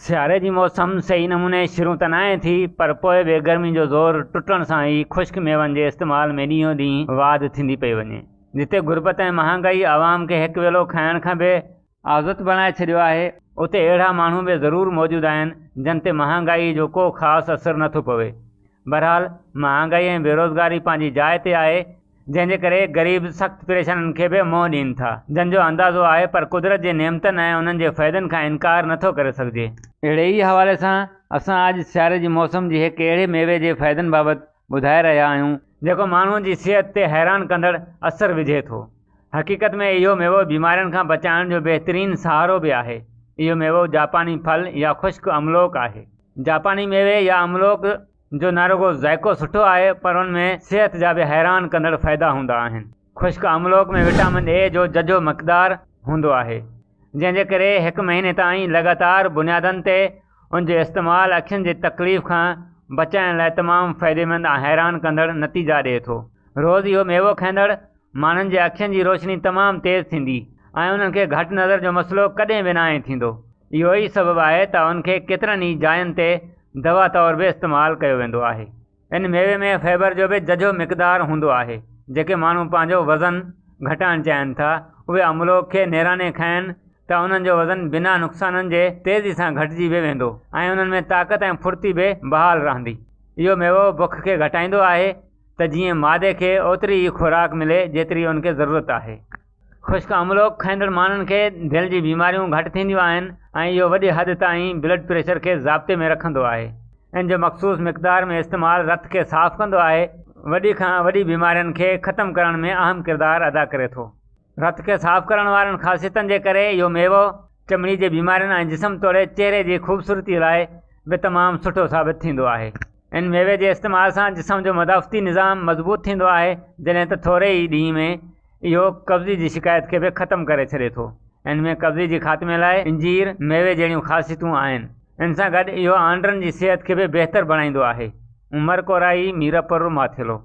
سياري جي موسم صحيح نموني شروع ته ناهي ٿي پر پوء به گرمي جو زور ٽٽڻ سان ئي خشڪ ميون جي استعمال ۾ ڏينهون ڏينهن واڌ ٿيندي پئي وڃي. جتي غربت ۽ مهانگائي عوام کي هڪ ويلو کائڻ کان بي عزت بڻائي ڇڏيو آهي، اتي اهڙا ماڻهو به ضرور موجود آهن جن تي مهانگائي جو ڪو خاص اثر نٿو پوي. بهرحال مهانگائي ۽ بيروزگاري پنهنجي جاء تي آهي، جنهن جي ڪري غريب سخت پريشانين کي به منهن ڏين ٿا، جن جو اندازو آهي پر قدرت جي نعمتن ۽ انهن جي فائدن کان انڪار نٿو ڪري سگهجي. اهڙي ئي حوالي سان اسان اڄ سياري جي موسم جي هڪ اهڙي ميوي جي فائدن بابت ٻڌائي رهيا آهيون، جيڪو ماڻهوء جي صحت تي حيران ڪندڙ اثر وجهي ٿو. حقيقت ۾ اهو ميوو بيمارين کان بچائڻ جو بهترين سهارو به آهي. اهو ميوو جاپاني ڦل يا خشڪ املوڪ آهي. جاپاني ميوي يا املوڪ جو نه رڳو ذائقو سٺو آهي پر ان ۾ صحت جا به حيران ڪندڙ فائدا هوندا آهن. خشڪ املوڪ ۾ وٽامن اي جو ججهو مقدار هوندو آهي، جنهن جي ڪري هڪ مهيني تائين لڳاتار بنيادن تي ان جو استعمال اکين جي تڪليف کان بچائڻ لاء تمام فائديمند ۽ حيران ڪندڙ نتيجا ڏئي ٿو. روز اهو ميوو کائيندڙ ماڻهن جي اکين جي روشني تمام تيز ٿيندي ۽ انهن کي گهٽ نظر جو مسئلو ڪڏهن به ناهي ٿيندو. اهو ئي سبب آهي ته ان کي ڪيترن ئي جاين تي دوا طور به استعمال ڪيو ويندو آهي. ان ميوي ۾ فائبر جو به ججهو مقدار هوندو آهي. جيڪي ماڻهو پنهنجو وزن گهٽائڻ چاهين ٿا، اهي املوڪ کي نيراني کائين ته انهن جو وزن بنا نقصانن جي تيزي سان گهٽجي به ويندو ۽ انهن ۾ طاقت ۽ ڦڙتي به بحال رهندي. اهو ميوو بک کي گهٽائيندو آهي ته جيئن معدي کي اوتري ئي خوراڪ ملي جيتري ان کي ضرورت آهي. خشڪ املوڪ کائيندڙ ماڻهن کي دل جي بيماريون گهٽ ٿينديون آهن ۽ اهو وڏي حد تائين بلڊ پريشر کي ضابطي ۾ رکندو آهي. ان جو مخصوص مقدار ۾ استعمال رت کي صاف ڪندو آهي. وڏي کان وڏي بيمارين کي ختم ڪرڻ ۾ اهم ڪردار ادا ڪري ٿو. رت کي صاف ڪرڻ وارن خاصيتن جي ڪري اهو ميوو چمڙي جي بيمارين ۽ جسم توڙي چهري جي خوبصورتي لاء به تمام سٺو ثابت ٿيندو آهي. ان ميوي جي استعمال سان جسم جو مدافعتي نظام مضبوط ٿيندو آهي جڏهن ته ٿوري ئي ڏينهن ۾ اهو قبضي جي شڪايت کي به ختم ڪري ڇڏي ٿو. ان ۾ قبضي جي خاتمي لاء انجير ميوي جهڙيون خاصيتون آهن. ان سان گڏ اهو آنڊرن جي صحت کي به بهتر بڻائيندو آهي. عمر ڪورائي، ميرپور ماٿيلو.